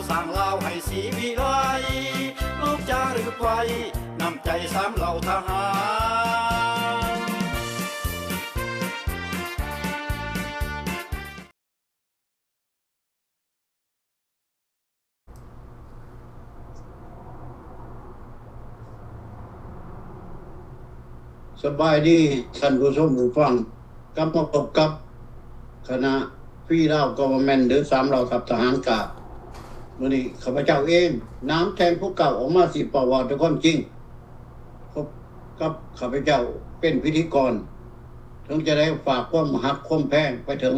ສ້າງລາວໃຫ້ສີວິໄລ ລູກຈາລຶກໄວ້ ນ້ຳໃຈສາມເຫຼົ່າທະຫານ. ສະບາຍດີທ່ານຜູ້ຊົມຜູ້ຟັງ, ກັບມາພົບກັບຄະນະ Free Lao Government ຫຼື ສາມເຫຼົ່າທັບທະຫານກາງ. ມື້ນີ້ຂ້າພະເຈົ້າເອງ ນາມແທນຜູ້ເກົ່າ ອອກມາຊິເວົ້າເວົ້າແຕ່ຄວາມຈິງ, ພົບກັບຂ້າພະເຈົ້າເປັນພິທີກອນ, ເຖິງຈະໄດ້ຝາກຄວາມຮັກຄວາມແພງໄປເຖິງ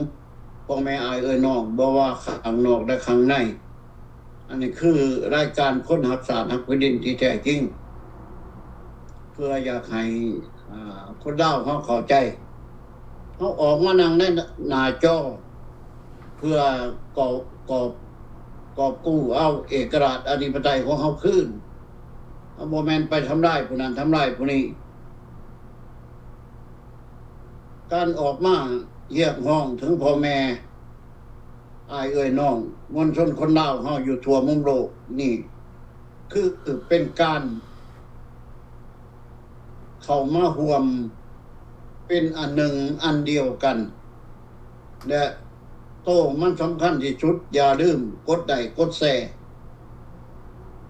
ພໍ່ແມ່ອ້າຍເອື້ອຍນ້ອງ ບໍ່ວ່າຂ້າງນອກ ແລະ ຂ້າງໃນ. ອັນນີ້ຄືລາຍການຄົນຮັກຊາດຮັກແຜ່ນດິນທີ່ແທ້ຈິງ, ເພື່ອຢາກໃຫ້ ອ່າ ຄົນລາວເຮົາເຂົ້າໃຈ. ເຮົາອອກມານັ່ງໃນໜ້າຈໍ ເພື່ອກອບ ກອບ ກອບກູ້ເອົາເອກະລາດອະທິປະໄຕຂອງເຮົາຄືນ. ເຮົາບໍ່ແມ່ນໄປທຳລາຍຜູ້ນັ້ນ ທຳລາຍຜູ້ນີ້. ການອອກມາຮຽກຮ້ອງເຖິງພໍ່ແມ່ ອ້າຍເອື້ອຍນ້ອງ ມວນຊົນຄົນລາວເຮົາຢູ່ທົ່ວມຸມໂລກນີ້ ຄືເປັນການເຂົ້າມາຮ່ວມເປັນອັນໜຶ່ງອັນດຽວກັນ ແລະ ໂຕມັນສຳຄັນທີ່ສຸດ, ຢ່າລືມກົດໄລ້ກົດແຊ,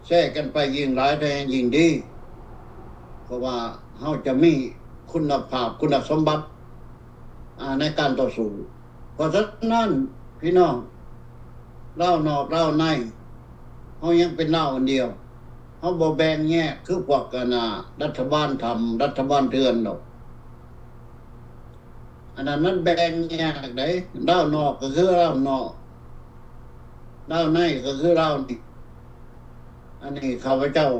ແຊກັນໄປ, ຍິ່ງຫຼາຍແທ້ຍິ່ງດີ, ເພາະວ່າເຮົາຈະມີຄຸນນະພາບ, ຄຸນນະສົມບັດ ອ່າ ໃນການຕໍ່ສູ້. ເພາະສະນັ້ນ ພີ່ນ້ອງ ລາວນອກລາວໃນ ເຮົາຍັງເປັນລາວອັນດຽວ, ເຮົາບໍ່ແບ່ງແຍກຄືພວກ ອັນນ່າ ລັດຖະບານທຳ ລັດຖະບານເຖື່ອນດອກ. ອັນນັ້ນມັນແບ່ງແຍກໃດ໋, ລາວນອກກໍຄືລາວນອກ, ລາວໃນກໍຄືລາວໃນ. ອັນນີ້ຂ້າພະເຈົ້າ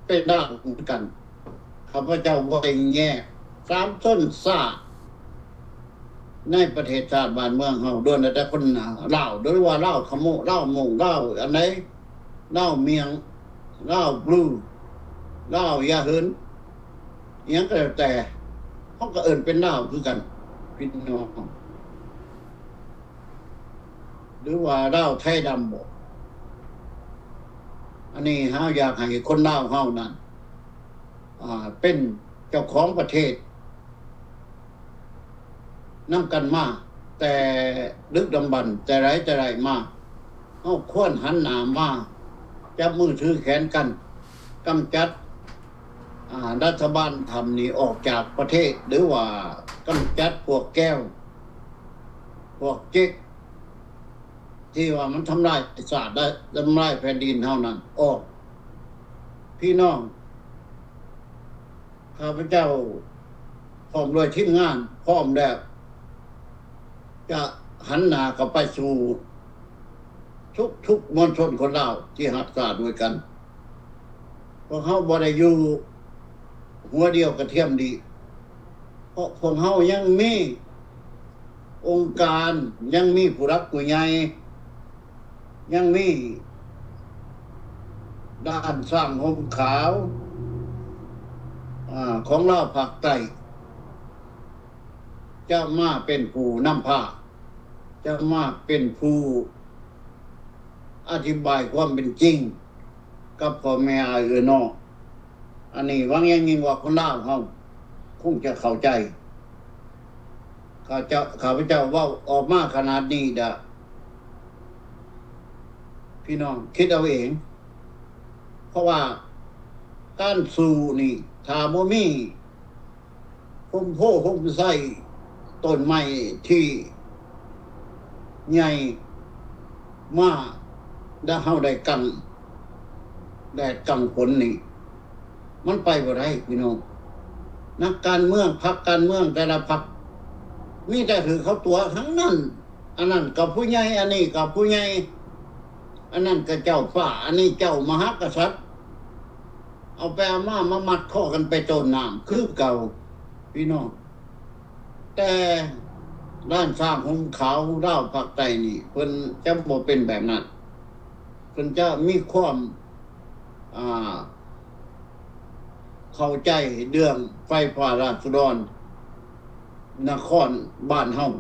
ເປັນລາວຄືກັນ, ຂ້າພະເຈົ້າບໍ່ໄດ້ແຍກສາມຊົນຊາດໃນປະເທດຊາດບ້ານເມືອງເຮົາ, ລ້ວນແລ້ວແຕ່ຄົນລາວ, ຫຼືວ່າລາວຂະໂມ, ລາວມົ້ງ, ລາວອັນໃດ, ລາວມຽງ, ລາວບລູ, ລາວຢາເຫີນ, ອີ່ຫຍັງກໍແລ້ວແຕ່, ເຮົາກໍເອີ້ນເປັນລາວຄືກັນ ພີ່ນ້ອງ. ຫຼືວ່າລາວໄທດຳບໍ? ອັນນີ້ເຮົາຢາກໃຫ້ຄົນລາວເຮົານັ້ນ ອ່າ ເປັນເຈົ້າຂອງປະເທດນຳກັນມາ ແຕ່ດຶກດຳບັນ ແຕ່ໃດແຕ່ໃດມາ. ເຮົາຄວນຫັນໜ້າມາ ຈັບມືຖືແຂນກັນ ກຳຈັດ ອ່າ ລັດຖະບານທຳນີ້ອອກຈາກປະເທດ ຫຼືວ່າກຳຈັດພວກແກວ ພວກເຈັກ ທີ່ວ່າມັນທຳລາຍຊາດ ແລະ ທຳລາຍແຜ່ນດິນເຮົານັ້ນອອກ. ພີ່ນ້ອງ ຂ້າພະເຈົ້າພ້ອມດ້ວຍທີມງານ ພ້ອມແລ້ວ ຈະຫັນໜ້າເຂົ້າໄປສູ່ທຸກໆມວນຊົນຄົນລາວທີ່ຮັກຊາດດ້ວຍກັນ. ພວກເຮົາບໍ່ໄດ້ຢູ່ຫົວດຽວກະທຽມດີ, ເພາະພວກເຮົາຍັງມີອົງການ, ຍັງມີຜູ້ຫຼັກຜູ້ໃຫຍ່, ຍັງມີດ້ານຊ້າງຫົ່ມຂາວ ອາ ຂອງລາວພາກໃຕ້ ຈະມາເປັນຜູ້ນຳພາ, ຈະມາເປັນຜູ້ອະທິບາຍຄວາມເປັນຈິງກັບພໍ່ແມ່ອ້າຍເອື້ອຍນ້ອງ. ອັນນີ້ຫວັງຢ່າງຍິ່ງວ່າຄົນລາວເຮົາຄົງຈະເຂົ້າໃຈ. ຂ້າເຈົ້າ, ຂ້າພະເຈົ້າເວົ້າອອກມາຂະໜາດນີ້ດະ ພີ່ນ້ອງຄິດເອົາເອງ, ເພາະວ່າການສູ້ນີ້ ຖ້າບໍ່ມີ ຮົ່ມໂພຮົ່ມໄຊ ຕົ້ນໄມ້ທີ່ໃຫຍ່ມາ ແລະ ເຮົາໄດ້ກັງແດດກັງຝົນນີ້ ມັນໄປບໍ່ໄດ້ພີ່ນ້ອງ. ນັກການເມືອງ, ພັກການເມືອງແຕ່ລະພັກ ມີແຕ່ຖືກເຂົາຕົວະທັງນັ້ນ. ອັນນັ້ນກໍຜູ້ໃຫຍ່, ອັນນີ້ກໍຜູ້ໃຫຍ່, ອັນນັ້ນກໍເຈົ້າຟ້າ, ອັນນີ້ເຈົ້າມະຫາກະສັດ. ເອົາໄປເອົາມາ ມາມັດຄໍກັນໄປຕົ້ນນ້ຳຄືເກົ່າພີ່ນ້ອງ. ແຕ່ລ້ານຊ້າງຫົ່ມຂາວລາວພາກໃຕ້ນີ້ ເພິ່ນຈະບໍ່ເປັນແບບນັ້ນ. ເພິ່ນຈະມີຄວາມ ອ່າ ເຂົ້າໃຈເລື່ອງໄຟຟ້າລາຊະດອນນະຄອນບ້ານເຮົາ.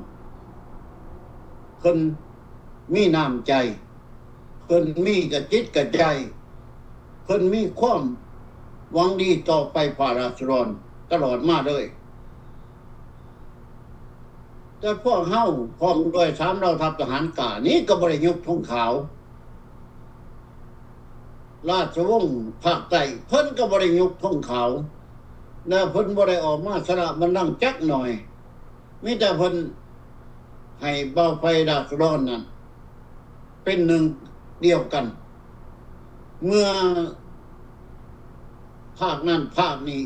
ເພິ່ນ ມີນ້ຳໃຈ, ເພິ່ນ ເພິ່ນມີກະຈິດກະໃຈ, ເພິ່ນມີຄວາມຫວັງດີຕໍ່ໄຟຟ້າລາຊະດອນຕະຫຼອດມາເລີຍ. ແຕ່ພວກເຮົາພ້ອມດ້ວຍສາມເຫຼົ່າທັບທະຫານກ້ານີ້ກໍບໍ່ໄດ້ຍົກທຸງຂາວ. ລາຊະວົງພາກໃຕ້ເພິ່ນກໍບໍ່ໄດ້ຍົກທຸງຂາວ ແລະ ເພິ່ນບໍ່ໄດ້ອອກມາສະຫຼະບັນລັງຈັກໜ່ອຍ. ມີແຕ່ເພິ່ນໃຫ້ເບົາໄຟລາຊະດອນນັ້ນເປັນໜຶ່ງດຽວກັນ. ເມື່ອພາກນັ້ນພາກນີ້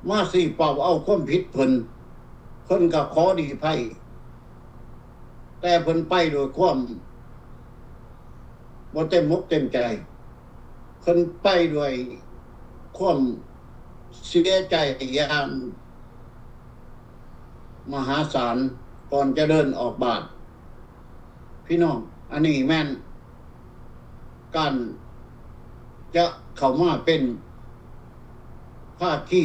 ມາຊີ້ເປົ້າເອົາຄວາມຜິດເພິ່ນ, ເພິ່ນກໍຂໍລີ້ໄພ, ແຕ່ເພິ່ນໄປດ້ວຍຄວາມບໍ່ເຕັມອົກເຕັມໃຈ. ເພິ່ນໄປດ້ວຍຄວາມເສຍໃຈຢ່າງມະຫາສານກ່ອນຈະເດີນອອກບ້ານ. ພີ່ນ້ອງ, ອັນນີ້ແມ່ນການຈະເຂົ້າມາເປັນພາຄີ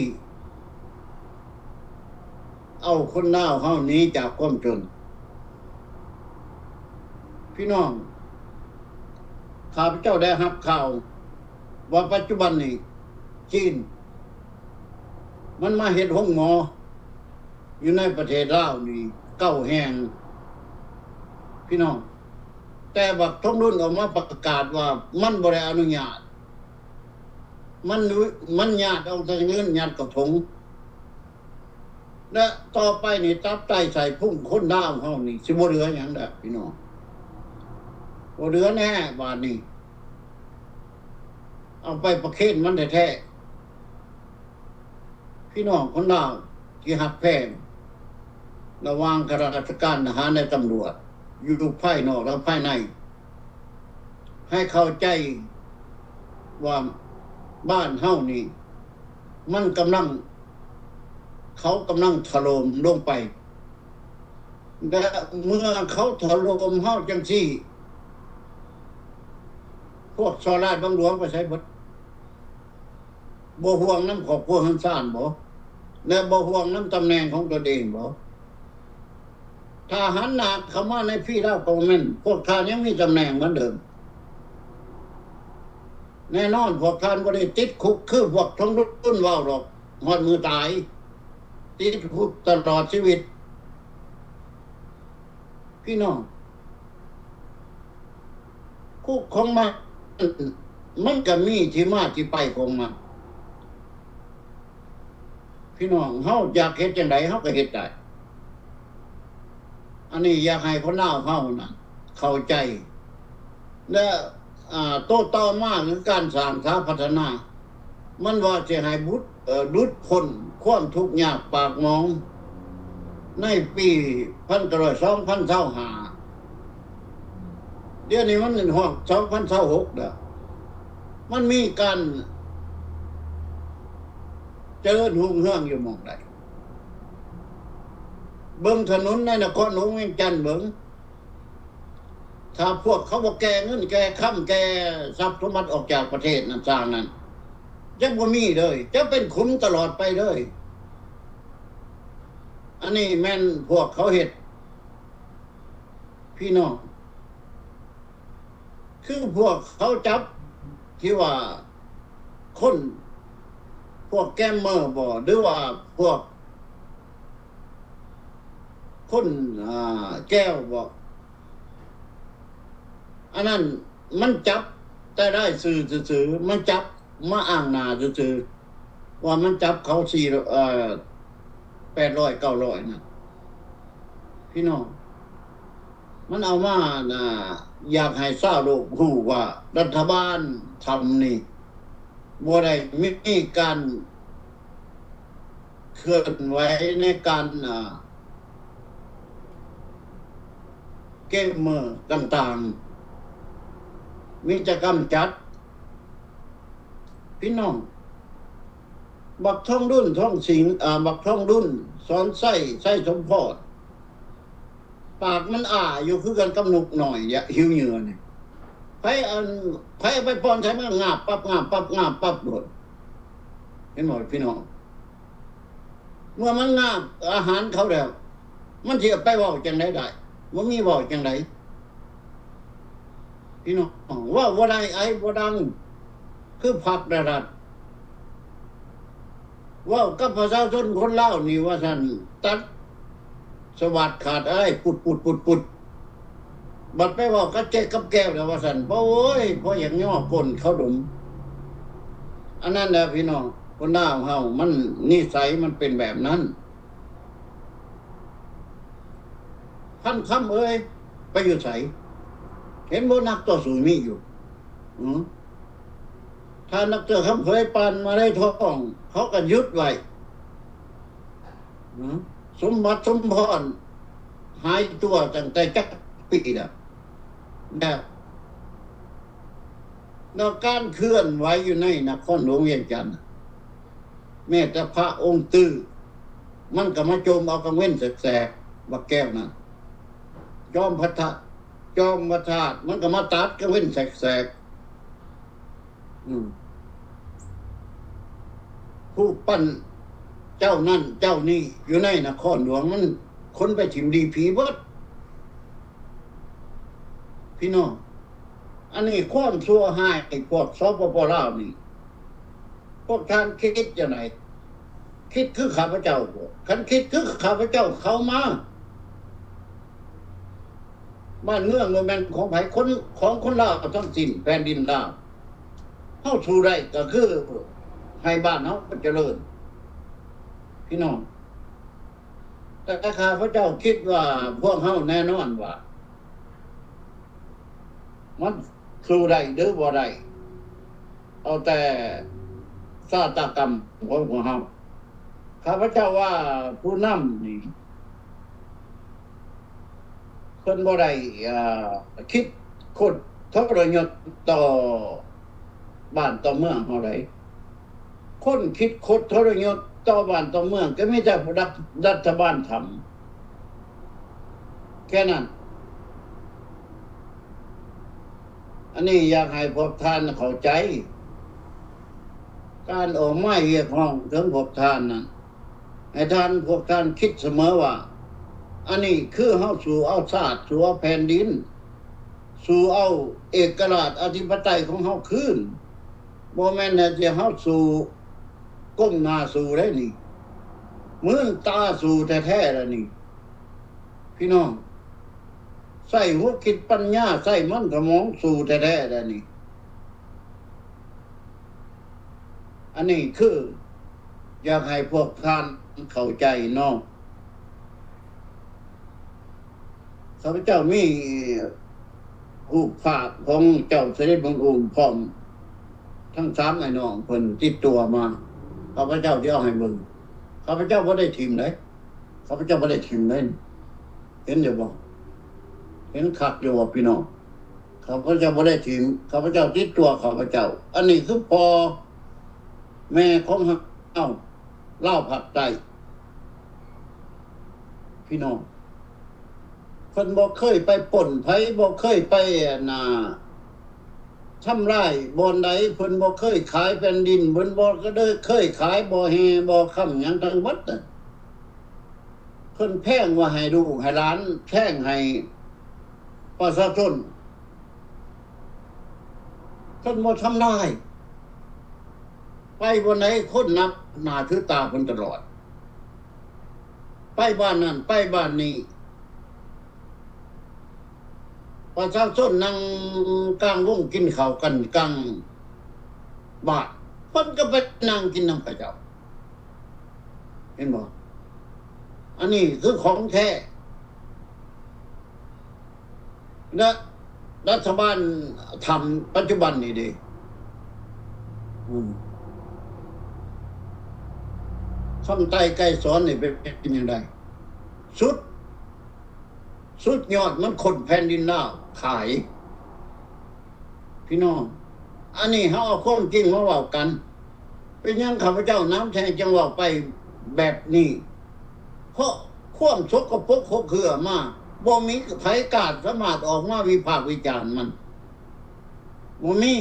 ເອົາຄົນລາວເຮົາໜີຈາກຄວາມຈົນ. ພີ່ນ້ອງ, ຂ້າພະເຈົ້າໄດ້ຮັບຂ່າວວ່າປັດຈຸບັນນີ້ຈີນມັນມາເຮັດໂຮງໝໍຢູ່ໃນປະເທດລາວນີ້ເກົ້າແຫ່ງ ພີ່ນ້ອງ, ແຕ່ບັກທອງລຸນອອກມາປະກາດວ່າມັນບໍ່ໄດ້ອະນຸຍາດ, ມັນ ມັນຍາດເອົາແຕ່ເງິນ ຍາດເຂົ້າຖົງ. ແລະ ຕໍ່ໄປນີ້ຕັບໄຕໄສ້ພຸງຄົນລາວເຮົານີ້ຊິບໍ່ເຫຼືອຫຍັງແລ້ວພີ່ນ້ອງ, ບໍ່ເຫຼືອແນ່ບາດນີ້. ເອົາໄປປະເຄນມັນແທ້ໆ. ພີ່ນ້ອງຄົນລາວທີ່ຮັກແພງ ລະຫວ່າງຂ້າລາຊະການ, ທະຫານ ແລະ ຕຳຫຼວດ ຢູ່ພາຍນອກ ແລະ ພາຍໃນ ໃຫ້ເຂົ້າໃຈວ່າບ້ານເຮົານີ້ ມັນກຳລັງ ເຂົາກຳລັງຖະຫຼົ່ມລົງໄປ ແລະ ເມື່ອເຂົາຖະຫຼົ່ມເຮົາຈັ່ງຊີ້ ພວກສໍ້ລາດບັງຫຼວງໄປໃສເບິດ? ບໍ່ຫ່ວງນຳຄອບຄົວເຮືອນຊານບໍ? ແລະ ບໍ່ຫ່ວງນຳຕຳແໜ່ງຂອງຕົນເອງບໍ? ຖ້າຫັນໜ້າເຂົ້າມາໃນ Free Lao Government ພວກທ່ານຍັງມີຕຳແໜ່ງເໝືອນເດີມ. ແນ່ນອນ ພວກທ່ານບໍ່ໄດ້ຕິດຄຸກຄືພວກທອງລຸນເວົ້າດອກ, ຮອດມື້ຕາຍ ຕິດຄຸກຕະຫຼອດຊີວິດ. ພີ່ນ້ອງ, ຄຸກຂອງມັນ ມັນກະມີທີ່ມາທີ່ໄປຂອງມັນ. ພີ່ນ້ອງ, ເຮົາຢາກເຮັດຈັ່ງໃດເຮົາກະເຮັດໄດ້. ອັນນີ້ຢາກໃຫ້ຄົນລາວເຮົານະເຂົ້າໃຈ. ແລະ ອາ ໂຕຕໍ່ມາຄືການສ້າງສາພັດທະນາ ມັນວ່າຊິໃຫ້ບຸດ ເອີ ຫຼຸດພົ້ນຄວາມທຸກຍາກປາກໝອງໃນປີພັນເກົ້າຮ້ອຍ ສອງພັນຊາວຫ້າ. ດຽວນີ້ມັນຮອດສອງພັນຊາວຫົກແລ້ວ. ມັນມີການຈະເລີນຮຸ່ງເຮືອງຢູ່ໝ່ອງໃດ? ເບິ່ງຖະໜົນໃນນະຄອນຫຼວງວຽງຈັນເບິ່ງ. ຖ້າພວກເຂົາບໍ່ແກ່ເງິນແກ່ຄຳ ແກ່ຊັບສົມບັດອອກຈາກປະເທດນັ້ນ ສ້າງນັ້ນ ຈະບໍ່ມີເລີຍ, ຈະເປັນຂຸມຕະຫຼອດໄປເລີຍ. ອັນນີ້ແມ່ນພວກເຂົາເຮັດ ພີ່ນ້ອງ. ຄືພວກເຂົາຈັບທີ່ວ່າຄົນ ພວກແກມເມີບໍ ຫຼືວ່າພວກຄົນ ອ່າ ແກວບໍ? ອັນນັ້ນມັນຈັບແຕ່ລາຍຊື່ຊື່ໆ, ມັນຈັບມາອ້າງໜ້າຊື່ໆ ວ່າມັນຈັບເຂົາສີ່ ເອີ ແປດຮ້ອຍ ເກົ້າຮ້ອຍນັ້ນ ພີ່ນ້ອງ. ມັນເອົາມານະ ຢາກໃຫ້ຊາວໂລກຮູ້ວ່າລັດຖະບານທຳນີ້ບໍ່ໄດ້ມີການເຄື່ອນໄຫວໃນການ ອ່າ ເກມເມີຕ່າງໆ ມີແຕ່ກຳຈັດ. ພີ່ນ້ອງ, ບັກທອງລຸນ ທອງສິງ, ອ່າ ບັກທອງລຸນ ສອນໄຊ ໄຊສົມພອນ ປາກມັນອ້າຢູ່ຄືກັນກັບນົກນ້ອຍ ຫິວເຫຍື່ອນີ້. ໃຜ ອັນ ໃຜເອົາໄປປ້ອນໃສ່ ມັນງາບປັບ ງາບປັບ ງາບປັບໂລດ. ເຫັນບໍ່ພີ່ນ້ອງ? ເມື່ອມັນງາບອາຫານເຂົາແລ້ວ ມັນຊິໄປເວົ້າຈັ່ງໃດໄດ້? ບໍ່ມີເວົ້າຈັ່ງໃດ. ພີ່ນ້ອງ ເວົ້າບໍ່ໄດ້ ໄອບໍ່ດັງ ຄືພັກນະລັດ ເວົ້າກັບປະຊາຊົນຄົນລາວນີ້ວ່າຊັ້ນ ຕັດສະຫວັດຂາດອ້າຍ ປຸດໆໆໆ ບັດໄປເວົ້າກັບເຈກັບແກ້ວແລ້ວວ່າຊັ້ນ ໂອ້ຍ ພໍຢາກຍໍກົ້ນເຂົາດົມ. ອັນນັ້ນແຫຼະພີ່ນ້ອງ ຄົນລາວເຮົາມັນ ນິໄສມັນເປັນແບບນັ້ນ. ພັນຄຳເອີຍ ໄປຢູ່ໃສ? ເຫັນບໍ່ ນັກຕໍ່ສູ້ມີຢູ່? ອື ຖ້ານັກເທື່ອຄຳເຜີຍປານມາໄດ້ທອງ ເຂົາກໍຢຸດໄວ້. ອື ສົມບັດສົມພອນຫາຍຕົວຕັ້ງແຕ່ຈັກປີແລ້ວ ແລ້ວ ແລ້ວການເຄື່ອນໄຫວຢູ່ໃນນະຄອນຫຼວງວຽງຈັນ ແມ້ແຕ່ພະອົງຕື້ ມັນກໍມາໂຈມເອົາກາງເວັນແສກໆ ບັກແກ້ວນັ້ນ ຈອມພະທາດ ຈອມພະທາດ ມັນກໍມາຕັດກາງເວັນແສກໆ. ອືມ ຮູບປັ້ນເຈົ້ານັ້ນເຈົ້ານີ້ຢູ່ໃນນະຄອນຫຼວງ ມັນຄົນໄປຖິ້ມລີ້ຜີເບິດ ພີ່ນ້ອງ. ອັນນີ້ຄວາມຊົ່ວຮ້າຍພວກ ສປປ ລາວນີ້ ພວກທ່ານຄິດຈັ່ງໃດ? ຄິດຄືຂ້າພະເຈົ້າບໍ່? ຄັນຄິດຄືຂ້າພະເຈົ້າ ເຂົ້າມາ ບ້ານເມືອງບໍ່ແມ່ນຂອງໃຜ ຄົນ ຂອງຄົນລາວທັງສິ້ນ ແຜ່ນດິນລາວ ເຮົາສູ້ໄດ້ກໍຄືໃຫ້ບ້ານເຮົາຈະເລີນ ພີ່ນ້ອງ. ແຕ່ຂ້າພະເຈົ້າຄິດວ່າພວກເຮົາແນ່ນອນວ່າ ມັນສູ້ໄດ້ຫຼືບໍ່ໄດ້ ເອົາແຕ່ຊະຕາກຳຂອງພວກເຮົາ. ຂ້າພະເຈົ້າວ່າຜູ້ນຳນີ້ ເພິ່ນບໍ່ໄດ້ ເອີ ຄິດຄົດທໍລະຍົດຕໍ່ບ້ານຕໍ່ເມືອງເຮົາໃດ. ຄົນຄິດຄົດທໍລະຍົດຕໍ່ບ້ານຕໍ່ເມືອງ ກໍມີແຕ່ລັດ ລັດຖະບານທຳ ແຄ່ນັ້ນ. ອັນນີ້ຢາກໃຫ້ພວກທ່ານເຂົ້າໃຈ ການອອກມາຮຽກຮ້ອງເຖິງພວກທ່ານນັ້ນ ໃຫ້ທ່ານ ພວກທ່ານຄິດສະເໝີວ່າ ອັນນີ້ຄືເຮົາສູ້ເອົາຊາດ ສູ້ເອົາແຜ່ນດິນ ສູ້ເອົາເອກະລາດອະທິປະໄຕຂອງເຮົາຄືນ ບໍ່ແມ່ນແຕ່ເຮົາສູ້ ກົ້ມໜ້າສູ້ເດ້ນີ້ ມືນຕາສູ້ແທ້ໆ ແລ້ວນີ້ ພີ່ນ້ອງ ໃຊ້ຫົວຄິດປັນຍາ ໃຊ້ມັນສະໝອງສູ້ແທ້ໆ ແລ້ວນີ້. ອັນນີ້ຄືຢາກໃຫ້ພວກທ່ານເຂົ້າໃຈເນາະ. ຂ້າພະເຈົ້າມີຮູບພາບຂອງເຈົ້າສະເດັດບັງອົງ ພ້ອມທັງສາມອ້າຍນ້ອງເພິ່ນຕິດຕົວມາ ຂ້າພະເຈົ້າຊິເອົາໃຫ້ເບິ່ງ. ຂ້າພະເຈົ້າບໍ່ໄດ້ຖິ້ມເດ້ ຂ້າພະເຈົ້າບໍ່ໄດ້ຖິ້ມເດ້ ເຫັນຢູ່ບໍ່? ເຫັນຄັກຢູ່ບໍ່ພີ່ນ້ອງ? ຂ້າພະເຈົ້າບໍ່ໄດ້ຖິ້ມ ຂ້າພະເຈົ້າຕິດຕົວຂ້າພະເຈົ້າ. ອັນນີ້ຄືພໍ່ແມ່ຂອງເຮົາ ລາວພາກໃຕ້ ພີ່ນ້ອງ. ເພິ່ນບໍ່ເຄີຍໄປປຸ້ນໃຜ ບໍ່ເຄີຍໄປ ອັນນ່າ ທຳລາຍບ່ອນໃດ. ເພິ່ນບໍ່ເຄີຍຂາຍແຜ່ນດິນ ເພິ່ນບໍ່ເຄີຍຂາຍບໍ່ແຮ່ບໍ່ຄຳຫຍັງທັງໝົດ. ເພິ່ນແພງວ່າໃຫ້ລູກໃຫ້ຫຼານ ແພງໃຫ້ປະຊາຊົນ ເພິ່ນບໍ່ທຳລາຍ. ໄປບ່ອນໃດຄົນນັບໜ້າຖືຕາເພິ່ນຕະຫຼອດ ໄປບ້ານນັ້ນໄປບ້ານນີ້ ປະຊາຊົນນັ່ງກາງວົງກິນເຂົ້າກັນກາງບ້ານ ເພິ່ນກໍໄປນັ່ງກິນນຳເຂົາເຈົ້າ. ເຫັນບໍ່? ອັນນີ້ຄືຂອງແທ້. ແລະ ລັດຖະບານທຳປັດຈຸບັນນີ້ເດ້ ອືມ ຄຳໄຕໄກສອນນີ້ເປັນ ເປັນຈັ່ງໃດ? ສຸດ ສຸດຍອດ ມັນຄົ້ນແຜ່ນດິນລາວຂາຍ ພີ່ນ້ອງ. ອັນນີ້ເຮົາເອົາຄວາມຈິງມາເວົ້າກັນ. ເປັນຫຍັງຂ້າພະເຈົ້ານຳແທ້ຈຶ່ງເວົ້າໄປແບບນີ້? ເພາະຄວາມສົກກະປົກຫົກເຫື່ອມາ ບໍ່ມີໃຜກ້າສາມາດອອກມາວິພາກວິຈານມັນ ບໍ່ມີ.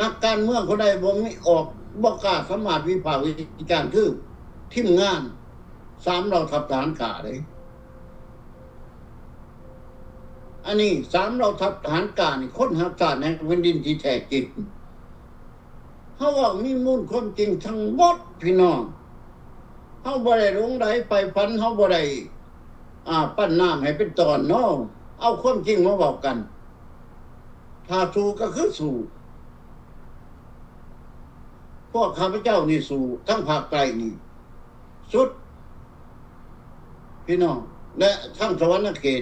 ນັກການເມືອງຄົນໃດບໍ່ມີອອກ ບໍ່ກ້າສາມາດວິພາກວິຈານ ຄືທີມງານສາມເຫຼົ່າທັບທະຫານຂ້າເດ້. ອັນນີ້ສາມເຫຼົ່າທັບທະຫານການນີ້ ຄົນຮັກຊາດໃນແຜ່ນດິນທີ່ແທ້ຈິງ. ເຮົາເວົ້າມີມູນຄວາມຈິງທັງໝົດພີ່ນ້ອງ. ເຮົາບໍ່ໄດ້ຫຼົງໄຫຼໃຝ່ຝັນ, ເຮົາບໍ່ໄດ້ ອ່າ ປັ້ນນ້ຳໃຫ້ເປັນຕອນເນາະ. ເອົາຄວາມຈິງມາເວົ້າກັນ. ຖ້າສູ້ກໍຄືສູ້. ພວກຂ້າພະເຈົ້ານີ້ສູ້ ທາງພາກໃຕ້ນີ້ສຸດ ພີ່ນ້ອງ, ແລະ ທາງສະຫວັນນະເຂດ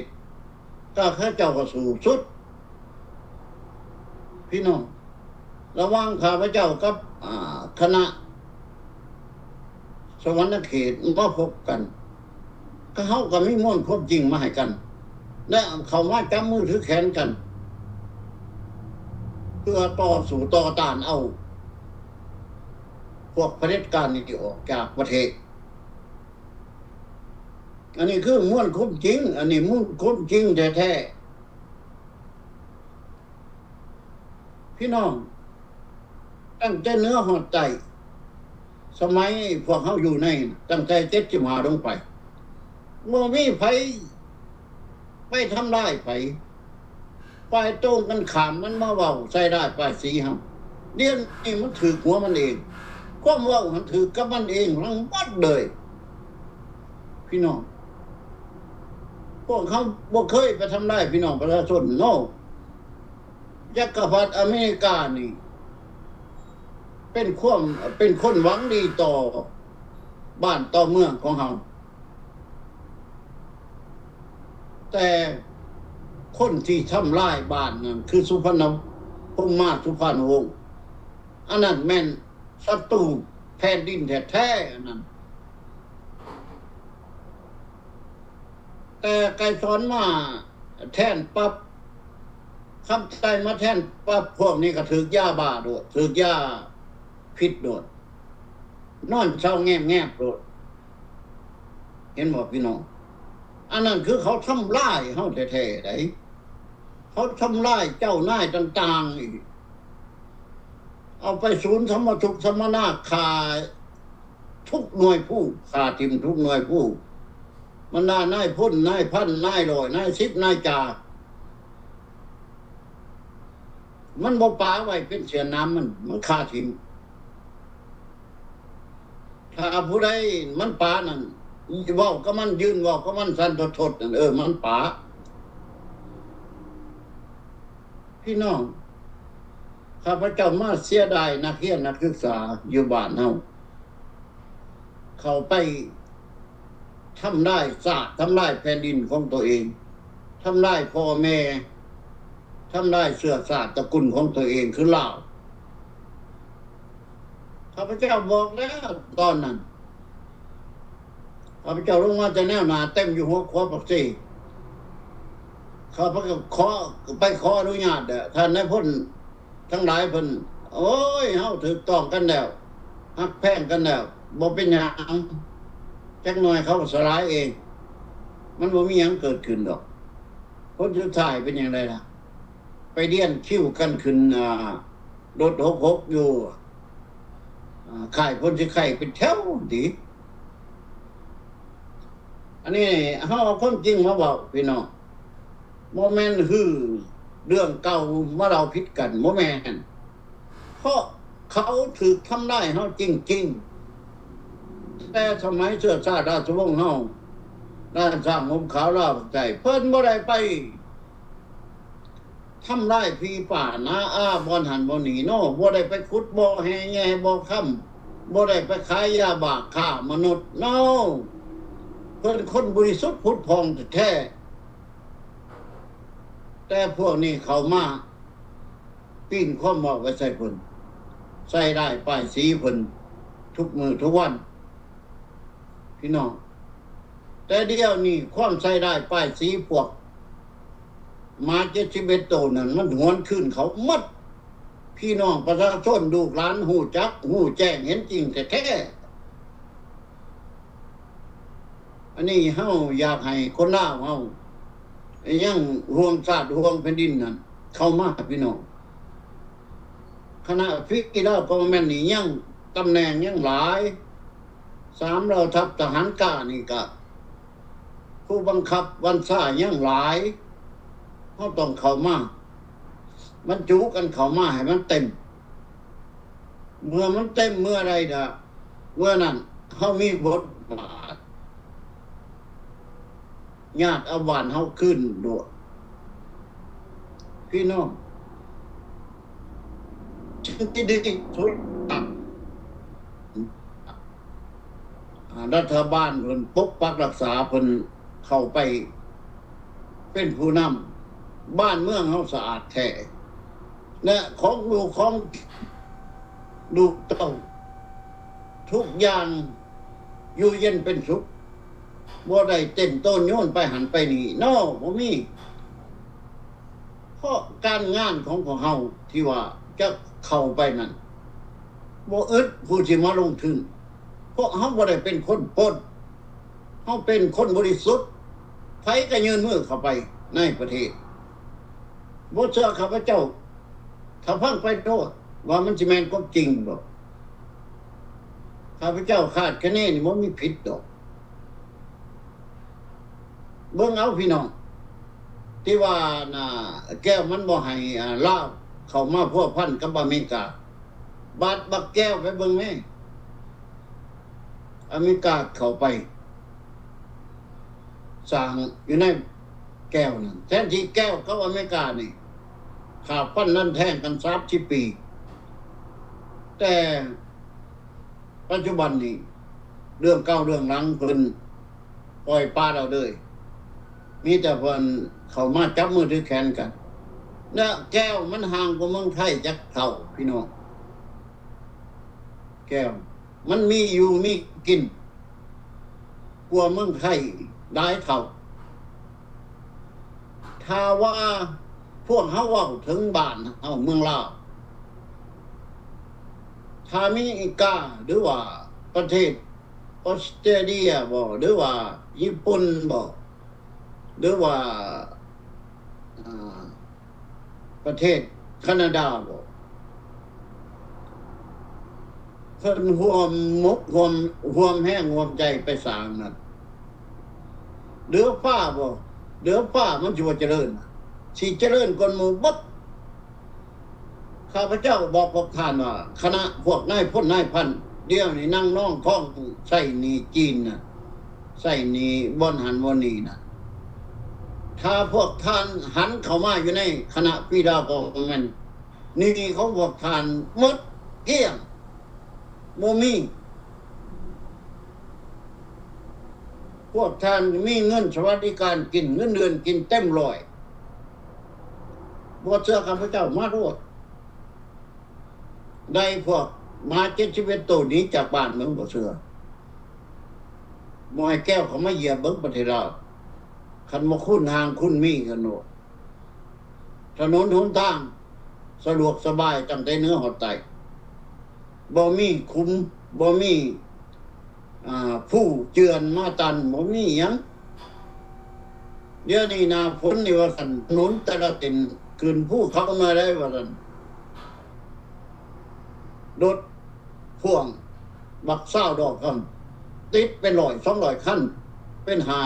ກໍເຂົາເຈົ້າກໍສູ້ສຸດ ພີ່ນ້ອງ. ລະຫວ່າງຂ້າພະເຈົ້າກັບ ອ່າ ຄະນະ ສະຫວັນນະເຂດມາພົບກັນ, ກໍເຮົາກໍມີມວນຄວາມຈິງມາໃຫ້ກັນ ແລະ ເຂົ້າມາຈັບມືຖືແຂນກັນ ເພື່ອຕໍ່ສູ້ຕໍ່ຕ້ານເອົາພວກຜະເດັດການນີ້ອອກຈາກປະເທດ. ອັນນີ້ຄືມວນຄວາມຈິງ, ອັນນີ້ມູນຄວາມຈິງແທ້ໆ. ພີ່ນ້ອງ, ຕັ້ງແຕ່ເໜືອຮອດໃຕ້, ສະໄໝພວກເຮົາຢູ່ໃນ ຕັ້ງແຕ່ເຈັດສິບຫ້າລົງໄປ, ບໍ່ມີໃຜໄປທຳລາຍໃຜ. ຝ່າຍຕົງກັນຂ້າມມັນມາເວົ້າໃສ່ຮ້າຍປ້າຍສີເຮົາ. ດຽວນີ້ມັນຖືກຫົວມັນເອງ. ຄວາມເວົ້າຫັ້ນຖືກກັບມັນເອງທັງໝົດເລີຍ. ພີ່ນ້ອງ, ພວກເຮົາບໍ່ເຄີຍໄປທຳລາຍພີ່ນ້ອງປະຊາຊົນເນາະ. ຈັກກະພັດອາເມລິການີ້ເປັນຄວາມ ເປັນຄົນຫວັງດີຕໍ່ບ້ານຕໍ່ເມືອງຂອງເຮົາ, ແຕ່ຄົນທີ່ທຳລາຍບ້ານນັ້ນຄືສຸພັນນະ ພົມມາສຸພານຸວົງ. ອັນນັ້ນແມ່ນ ສັດຕູແຜ່ນດິນແທ້ໆ ອັນນັ້ນ. ແຕ່ໄກສອນມາແທນປັບ, ຄຳໄຕມາແທນປັບ, ພວກນີ້ກໍຖືກຢາບ້າໂລດ, ຖືກຢາພິດໂລດ, ນອນເຊົາແງບໆໂລດ. ເຫັນບໍ່ພີ່ນ້ອງ? ອັນນັ້ນຄືເຂົາທຳລາຍເຮົາແທ້ໆໃດ໋. ເຂົາທຳລາຍເຈົ້ານາຍຕ່າງໆອີກ, ເອົາໄປສູນສຳມະທຸກສຳມະນາ, ຂ້າທຸກໜ່ວຍພູ, ຂ້າຖິ້ມທຸກໜ່ວຍພູ, ບັນດານາຍພົນ, ນາຍພັນ, ນາຍຮ້ອຍ, ນາຍສິບ, ນາຍຈ່າ. ມັນບໍ່ປາໄວ້ເປັນເສຍໜາມມັນ, ມັນຂ້າຖິ້ມ. ຖ້າຜູ້ໃດມັນປານັ້ນ, ເວົ້າກັບມັນ, ຢືນເວົ້າກັບມັນສັ່ນທົດໆນັ້ນ, ເອີ ມັນປາ. ພີ່ນ້ອງ, ຂ້າພະເຈົ້າມາເສຍດາຍນັກຮຽນນັກສຶກສາຢູ່ບ້ານເຮົາ, ເຂົາໄປທຳລາຍຊາດ, ທຳລາຍແຜ່ນດິນຂອງຕົວເອງ, ທຳລາຍພໍ່ແມ່, ທຳລາຍເຊື້ອຊາດຕະກຸນຂອງຕົວເອງຄືລາວ. ຂ້າພະເຈົ້າບອກແລ້ວຕອນນັ້ນ, ຂ້າພະເຈົ້າລົງມາແຕ່ແນວໜ້າເຕັມຢູ່ຫົວຂົວປາກເຊ. ຂ້າພະເຈົ້າຂໍ ໄປຂໍອະນຸຍາດແດ່ ທ່ານນາຍພົນທັງຫຼາຍເພິ່ນ, ໂອ້ຍ ເຮົາຖືກຕ້ອງກັນແລ້ວ, ຮັກແພງກັນແລ້ວ, ບໍ່ເປັນຫຍັງ, ຈັກໜ່ອຍເຂົາກໍສະຫຼາຍເອງ, ມັນບໍ່ມີຫຍັງເກີດຂຶ້ນດອກ. ຜົນສຸດທ້າຍເປັນຫຍັງໃດລະ? ໄປລຽນຄິວກັນຂຶ້ນ ອ່າ ລົດຫົກຫົກຢູ່ ອ່າ ຄ້າຍຄົນຊິໄຂ້ເປັນແຖວຕິ. ອັນນີ້ເຮົາເອົາຄວາມຈິງມາເວົ້າພີ່ນ້ອງ, ບໍ່ແມ່ນຮື້ເລື່ອງເກົ່າມາເລົ່າຜິດກັນ, ບໍ່ແມ່ນ. ເພາະເຂົາຖືກທຳລາຍເຮົາຈິງໆ ແຕ່ສະໄໝເຊື້ອຊາດລາຊະວົງເຮົາ, ລ້ານຊ້າງຫົ່ມຂາວລາວໃຕ້, ເພິ່ນບໍ່ໄດ້ໄປ ທຳລາຍຜີປ່າໜາອາບ່ອນຫັ້ນບ່ອນນີ້ເນາະ, ບໍ່ໄດ້ໄປຂຸດບໍ່ແຮ່ແຍ່ບໍ່ຄຳ, ບໍ່ໄດ້ໄປຂາຍຢາບ້າຄ້າມະນຸດເນາະ. ເພິ່ນຄົນບໍລິສຸດຜຸດຜ່ອງແທ້ໆ, ແຕ່ພວກນີ້ເຂົ້າມາປີ້ນຄວາມເວົ້າໄວ້ໃສ່ເພິ່ນ, ໃສ່ຮ້າຍປ້າຍສີເພິ່ນທຸກມື້ທຸກວັນ. ພີ່ນ້ອງ, ແຕ່ດຽວນີ້ຄວາມໃສ່ຮ້າຍປ້າຍສີພວກໝາເຈັດສິບເອັດໂຕນັ້ນ ມັນຫວນຄືນເຂົາໝົດ. ພີ່ນ້ອງປະຊາຊົນລູກຫຼານຮູ້ຈັກຮູ້ແຈ້ງເຫັນຈິງແທ້ໆ. ອັນນີ້ເຮົາຢາກໃຫ້ຄົນລາວເຮົາຍັງຫ່ວງຊາດຫ່ວງແຜ່ນດິນນັ້ນເຂົ້າມາ ພີ່ນ້ອງ. ຄະນະຟຣີລາວກໍແມ່ນນີ້ ຍັງຕຳແໜ່ງຍັງຫຼາຍ, ສາມເຫຼົ່າທັບທະຫານກ້ານີ້ກະ ຜູ້ບັງຄັບບັນຊາຍັງຫຼາຍ, ເຮົາຕ້ອງເຂົ້າມາ ບັນຈຸກັນເຂົ້າມາໃຫ້ມັນເຕັມ. ເມື່ອມັນເຕັມເມື່ອໃດລະ ເມື່ອນັ້ນເຮົາມີບົດບາດ ຍາດເອົາບ້ານເຮົາຄືນໂລດ ພີ່ນ້ອງ. ສິ່ງທີ່ດີທີ່ສຸດ ອາ ລັດຖະບານເພິ່ນປົກປັກຮັກສາ ເພິ່ນເຂົ້າໄປເປັນຜູ້ນຳ ບ້ານເມືອງເຮົາສະອາດແທ້ ແລະ ຂອງລູກຂອງລູກເຕົ້າ ທຸກຢ່າງຢູ່ເຢັນເປັນສຸກ ບໍ່ໄດ້ເຕັ້ນໂຕນໂຍນໄປຫັ້ນໄປນີ້ເນາະ ບໍ່ມີ. ເພາະການງານຂອງພວກເຮົາທີ່ວ່າຈະເຂົ້າໄປນັ້ນ ບໍ່ອຶດຜູ້ທີ່ມາລົງທຶນ ເພາະເຮົາບໍ່ໄດ້ເປັນຄົນປົນ ເຮົາເປັນຄົນບໍລິສຸດ ໃຜກໍຍື່ນມືເຂົ້າໄປໃນປະເທດ. ບໍ່ເຊື່ອຂ້າພະເຈົ້າ ຖ້າຟັງໄປໂລດ ວ່າມັນຊິແມ່ນຄວາມຈິງບໍ່? ຂ້າພະເຈົ້າຄາດຄະເນນີ້ບໍ່ມີຜິດດອກ. ເບິ່ງເອົາພີ່ນ້ອງ ທີ່ວ່ານະ ແກ້ວມັນບໍ່ໃຫ້ ອາ ລາວເຂົ້າມາພົວພັນກັບອາເມລິກາ ບາດບັກແກ້ວໄປເບິ່ງແມ້ ອາເມລິກາເຂົ້າໄປສ້າງຢູ່ໃນແກ້ວນັ້ນ ແທນທີ່ແກ້ວກັບອາເມລິການີ້ ຂາບຟັນດັນແທງກັນສາມສິບປີ ແຕ່ປັດຈຸບັນນີ້ ເລື່ອງເກົ່າເລື່ອງຫຼັງເພິ່ນ ປ່ອຍປະລະເລີຍ ມີແຕ່ເພິ່ນເຂົ້າມາຈັບມືຖືແຂນກັນ ແລະ ແກ້ວມັນຫ່າງກວ່າເມືອງໄທຈັກເທົ່າ ພີ່ນ້ອງ. ແກ້ວມັນມີຢູ່ມີກິນກວ່າເມືອງໄທຫຼາຍເທົ່າ. ຖ້າວ່າພວກເຮົາເວົ້າເຖິງບ້ານເຮົາເມືອງລາວ ຖ້າມີອາເມລິກາ ຫຼືວ່າປະເທດ ອອສເຕຣເລຍບໍ ຫຼືວ່າຍີ່ປຸ່ນບໍ ຫຼືວ່າ ອາ ປະເທດຄານາດາບໍ ເພິ່ນຮ່ວມມົກຮ່ວມ ຮ່ວມແຮງຮ່ວມໃຈໄປສ້າງນັ້ນ ເຫຼືອຟ້າບໍ ເຫຼືອຟ້າມັນຊິບໍ່ຈະເລີນ ຊິຈະເລີນກວ່າໝູ່ເບິດ. ຂ້າພະເຈົ້າບອກພວກທ່ານວ່າ ຄະນະພວກນາຍພົນນາຍພັນ ດຽວນີ້ນັ່ງນອງຄອງໃຊ້ໜີ້ຈີນນະ ໃຊ້ໜີ້ບ່ອນຫັ້ນບ່ອນນີ້ນະ ຖ້າພວກທ່ານຫັນເຂົ້າມາຢູ່ໃນຄະນະຟຣີດາວ ກໍແມ່ນໜີ້ຂອງພວກທ່ານໝົດກ້ຽງ ບໍ່ມີ. ພວກທ່ານມີເງິນສະຫວັດດີການກິນ ເງິນເດືອນກິນເຕັມຮ້ອຍ ບໍ່ເຊື່ອຂ້າພະເຈົ້າມາໂລດ ໄດ້ພວກໝາເຈັດສິບເອັດໂຕໜີຈາກບ້ານເມືອງ ບໍ່ເຊື່ອ ບໍ່ໃຫ້ແກ້ວເຂົ້າມາຢຽບເບິ່ງປະເທດລາວ ຄັນບໍ່ຄູນຮ່າງຄູນມີກັນໂລດ. ຖະໜົນຫົນທາງສະດວກສະບາຍຕັ້ງແຕ່ເໜືອຮອດໃຕ້ ບໍ່ມີຂຸມ ບໍ່ມີ ອາ ພູເຈື່ອນມາຕັນ ບໍ່ມີຫຍັງ. ດຽວນີ້ໜ້າຝົນນີ້ວ່າຊັ້ນ ຖະໜົນແຕ່ລະເສັ້ນຂຶ້ນພູເຂົາໜ້ອຍໃດວ່າຊັ້ນ ລົດ ພວງບັກຊາວດອກຫັ້ນ ຕິດເປັນຮ້ອຍສອງຮ້ອຍຄັນ ເປັນຫ້າ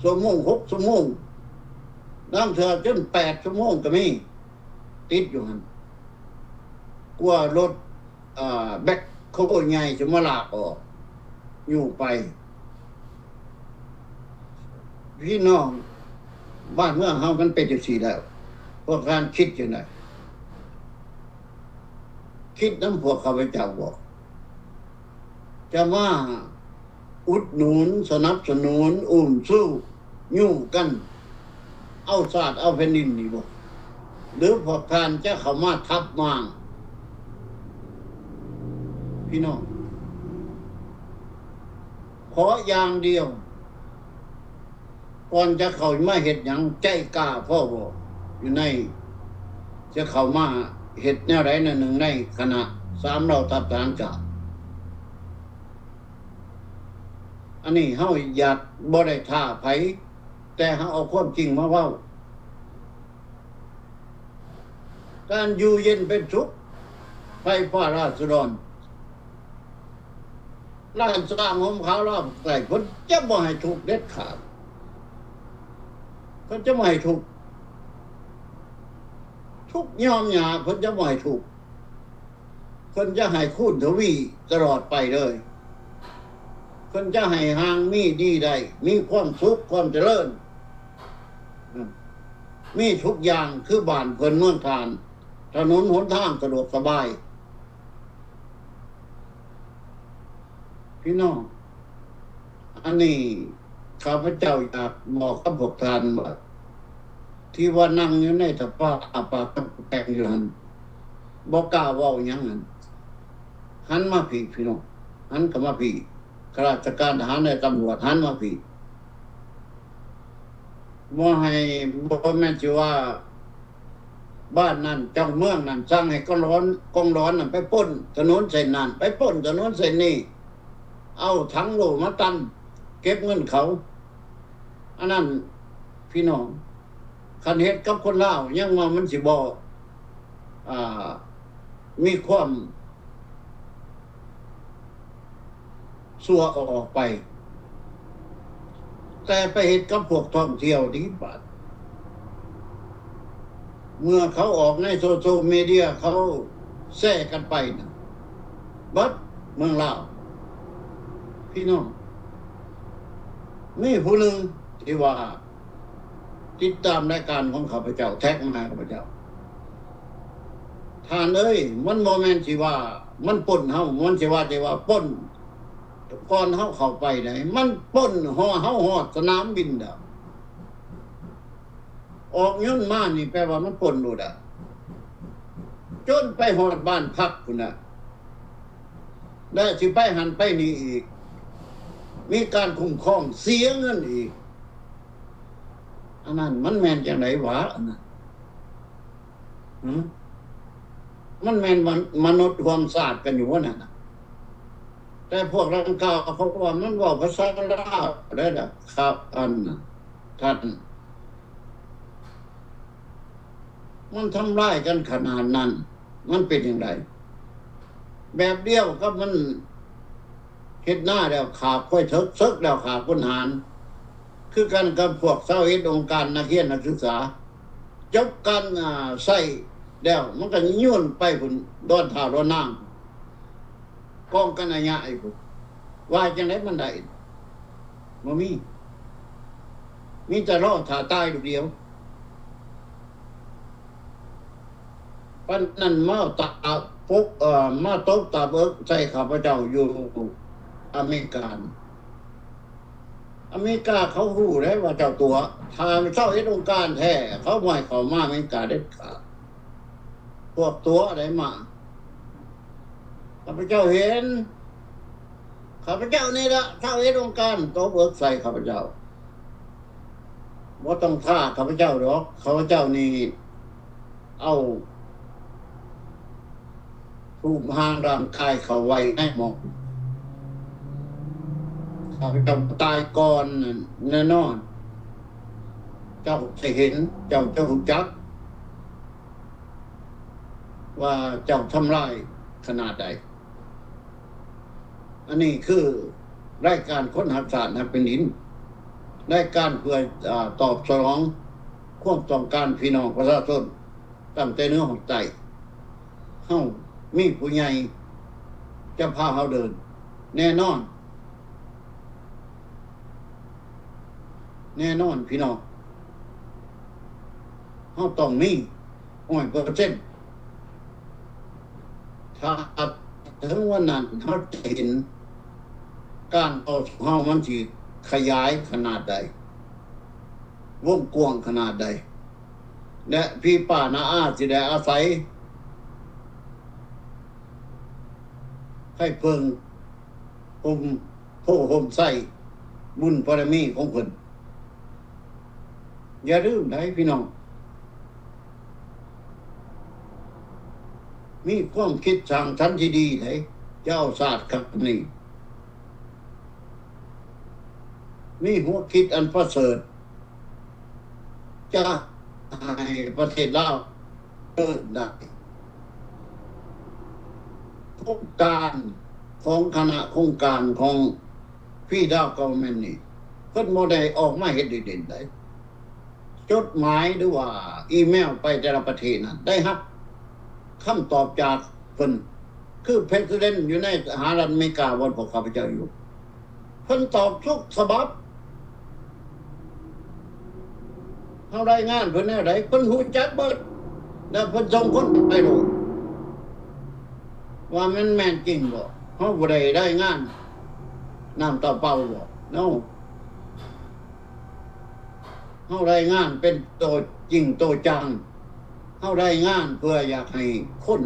ຊົ່ວໂມງຫົກຊົ່ວໂມງ ລາງເທື່ອຈົນແປດຊົ່ວໂມງກໍມີ ຕິດຢູ່ຫັ້ນ ກວ່າລົດ ເອີ ແບັກໂຄໃຫຍ່ຊິມາລາກອອກ ຢູ່ໄປ. ພີ່ນ້ອງ ບ້ານເມືອງເຮົາມັນເປັນຈັ່ງຊີ້ແລ້ວ ພວກທ່ານຄິດຈັ່ງໃດ? ຄິດນຳພວກຂ້າພະເຈົ້າບໍ່? ຈະມາອຸດໜູນ ສະໜັບສະໜູນ ອຸ້ມຊູ ຍູ້ກັນ ເອົາຊາດເອົາແຜ່ນດິນນີ້ບໍ່? ຫຼືພວກທ່ານຈະເຂົ້າມາທັບມ້າງ? ພີ່ນ້ອງ ຂໍຢ່າງດຽວ ກ່ອນຈະເຂົ້າມາເຮັດຫຍັງ ໃຈກ້າພໍບໍ່? ຢູ່ໃນ ຈະເຂົ້າມາເຮັດແນວໃດແນວໜຶ່ງໃນຄະນະສາມເຫຼົ່າທັບທະຫານການ. ອັນນີ້ເຮົາຢາກ ບໍ່ໄດ້ທ້າໃຜ ແຕ່ເຮົາເອົາຄວາມຈິງມາເວົ້າ. ການຢູ່ເຢັນເປັນສຸກ ໄຟຟ້າລາຊະດອນ ລ້ານຊ້າງຫົ່ມຂາວລາວໃຕ້ ເພິ່ນຈະບໍ່ໃຫ້ທຸກເດັດຂາດ ເພິ່ນຈະບໍ່ໃຫ້ທຸກ. ທຸກຍອມຍາ ເພິ່ນຈະບໍ່ໃຫ້ທຸກ ເພິ່ນຈະໃຫ້ຄູນທະວີຕະຫຼອດໄປເລີຍ ເພິ່ນຈະໃຫ້ຮັ່ງມີດີໄດ້ ມີຄວາມສຸກຄວາມຈະເລີນ ອາ ມີທຸກຢ່າງຄືບ້ານເພິ່ນເມືອງທ່ານ ຖະໜົນຫົນທາງສະດວກສະບາຍ. ພີ່ນ້ອງ ອັນນີ້ຂ້າພະເຈົ້າຢາກບອກກັບພວກທ່ານວ່າ ທີ່ວ່ານັ່ງຢູ່ໃນສະພາອາປາກຳແພງຢູ່ຫັ້ນ ບໍ່ກ້າເວົ້າຫຍັງຫັ້ນ ຫັນມາພີ້ພີ່ນ້ອງ ຫັນເຂົ້າມາພີ້ ຂ້າລາຊະການທະຫານ ແລະ ຕຳຫຼວດ ຫັນມາພີ້ ບໍ່ໃຫ້ ບໍ່ແມ່ນຊິວ່າ ບ້ານນັ້ນ ເຈົ້າເມືອງນັ້ນສັ່ງໃຫ້ກອງຫຼອນ ກອງຫຼອນນັ້ນໄປປົ້ນຖະໜົນເສັ້ນນັ້ນ ໄປປົ້ນຖະໜົນເສັ້ນນີ້ ເອົາຖັງໂຫຼມາຕັນເກັບເງິນເຂົາ ອັນນັ້ນພີ່ນ້ອງ ຄັນເຮັດກັບຄົນລາວ ຍັງວ່າມັນຊິບໍ່ ອ່າ ມີຄວາມ ຊົ່ວເອົາອອກໄປ ແຕ່ໄປເຮັດກັບພວກທ່ອງທ່ຽວນີ້ບາດ ເມື່ອເຂົາອອກໃນໂຊຊຽວມີເດຍ ເຂົາແຊກັນໄປນະ ເບິດເມືອງລາວ ພີ່ນ້ອງ ມີຜູ້ໜຶ່ງທີ່ວ່າ ຕິດຕາມລາຍການຂອງຂ້າພະເຈົ້າ ແທັກມາຫາຂ້າພະເຈົ້າ ທ່ານເອີຍ ມັນບໍ່ແມ່ນຊິວ່າມັນປົ້ນເຮົາ ມັນຊິວ່າແຕ່ວ່າປົ້ນ ກ່ອນເຮົາເຂົ້າໄປໃດ໋ ມັນປົ້ນຮອດ ເຮົາຮອດສະໜາມບິນແລ້ວ ອອກຍົນມານີ້ແປວ່າມັນປົ້ນໂລດອະ ຈົນໄປຮອດບ້ານພັກພຸ້ນນະ ແລະ ຊິໄປຫັ້ນໄປນີ້ອີກ ມີການຄຸ້ມຄອງ ເສຍເງິນອີກ ອັນນັ້ນມັນແມ່ນຈັ່ງໃດຫວາ ອັນນັ້ນ ຫື ມັນແມ່ນມະ ມະນຸດຮ່ວມຊາດກັນຢູ່ບໍ່ນັ້ນນະ ແຕ່ພວກດັ່ງກ່າວເຂົາວ່າມັນເວົ້າພາສາລາວໄດ້ລະ ຄັບ ອັນ ທ່ານ ມັນທຳລາຍກັນຂະໜາດນັ້ນ ມັນເປັນຈັ່ງໃດ? ແບບດຽວກັບມັນເຮັດນາແລ້ວຂ້າຄວາຍເຖິກ ເສິກແລ້ວຂ້າຄົນຫານ ຄືກັນກັບພວກຊາວເອັດອົງການນັກຮຽນນັກສຶກສາ ຈົບການ ອາ ໃຊ້ແລ້ວ ມັນກໍໂຍນໄປພຸ້ນ ດອນທ້າວດອນນາງ ກອງກັນອາຍະຢູ່ພຸ້ນ ວ່າຈັ່ງໃດມັນໄດ້? ບໍ່ມີ ມີແຕ່ລໍຖ້າຕາຍລູກດຽວ. ປານນັ້ນມາຕາປົກ ເອີ ມາຕົບຕາເບີກໃສ່ຂ້າພະເຈົ້າຢູ່ອາເມລິກາ. ອາເມລິກາເຂົາຮູ້ເດ້ວ່າເຈົ້າຕົວະ ຖ້າເຈົ້າເຮັດອົງການແທ້ ເຂົາບໍ່ໃຫ້ເຂົ້າມາອາເມລິກາເດັດຂາດ. ພວກຕົວະໄດ້ມາ ຂ້າພະເຈົ້າເຫັນ ຂ້າພະເຈົ້ານີ້ລະເຈົ້າເຮັດອົງການຕົບເອິກໃສ່ຂ້າພະເຈົ້າ. ບໍ່ຕ້ອງຖ້າຂ້າພະເຈົ້າດອກ ຂ້າພະເຈົ້ານີ້ເອົາຮູບຮ່າງຮ່າງກາຍເຂົ້າໄວ້ໃນໝໍ້. ຂ້າພະເຈົ້າຕາຍກ່ອນນັ້ນແນ່ນອນ. ເຈົ້າຈະເຫັນ ເຈົ້າຈະຮູ້ຈັກວ່າເຈົ້າທຳລາຍຂະໜາດໃດ. ອັນນີ້ຄືລາຍການຄົນຮັກຊາດຮັກແຜ່ນດິນ ລາຍການເພື່ອ ອາ ຕອບສະໜອງຄວາມຕ້ອງການພີ່ນ້ອງປະຊາຊົນ ຕັ້ງແຕ່ເໜືອຮອດໃຕ້. ເຮົາມີຜູ້ໃຫຍ່ຈະພາເຮົາເດີນ ແນ່ນອນ ແນ່ນອນພີ່ນ້ອງ ເຮົາຕ້ອງມີຮ້ອຍເປີເຊັນ. ຖ້າເຖິງວັນນັ້ນເຮົາຈະເຫັນການຕໍ່ສູ້ເຮົາມັນຊິຂະຫຍາຍຂະໜາດໃດ ວົງກວ້າງຂະໜາດໃດ ແລະ ພີ່ປ້ານ້າອາຊິໄດ້ອາໄສໄພເພິ່ງ ຮົ່ມໂພຮົ່ມໄຊ ບຸນບາລະມີຂອງເພິ່ນ. ຢ່າລືມໃດ໋ພີ່ນ້ອງ ມີຄວາມຄິດສ້າງສັນທີ່ດີໃດ໋ ຈະເອົາຊາດຄັ້ງນີ້ ມີຫົວຄິດອັນປະເສີດ ຈະໃຫ້ປະເທດລາວເດີນໄດ້. ໂຄງການຂອງຄະນະໂຄງການຂອງ Free Lao Government ນີ້ ເພິ່ນບໍ່ໄດ້ອອກມາເຮັດເດັ່ນໆໃດ໋. ຈົດໝາຍ ຫຼືວ່າອີເມວໄປແຕ່ລະປະເທດນັ້ນ ໄດ້ຮັບຄຳຕອບຈາກເພິ່ນ ຄື President ຢູ່ໃນສະຫະລັດອາເມລິກາ ບ່ອນພວກຂ້າພະເຈົ້າຢູ່ ເພິ່ນຕອບທຸກສະບັບ. ເຮົາລາຍງານເພິ່ນແນວໃດ ເພິ່ນຮູ້ຈັກເບິດ ແລ້ວເພິ່ນສົ່ງຄົນໄປໂລດ ວ່າມັນແມ່ນຈິງບໍ່. ເຮົາບໍ່ໄດ້ລາຍງານນ້ຳຕາເປົ່າບໍ່ No. ເຮົາລາຍງານເປັນໂຕຈິງໂຕຈັງ. ເຮົາລາຍງານເພື່ອຢາກໃຫ້ຄົນ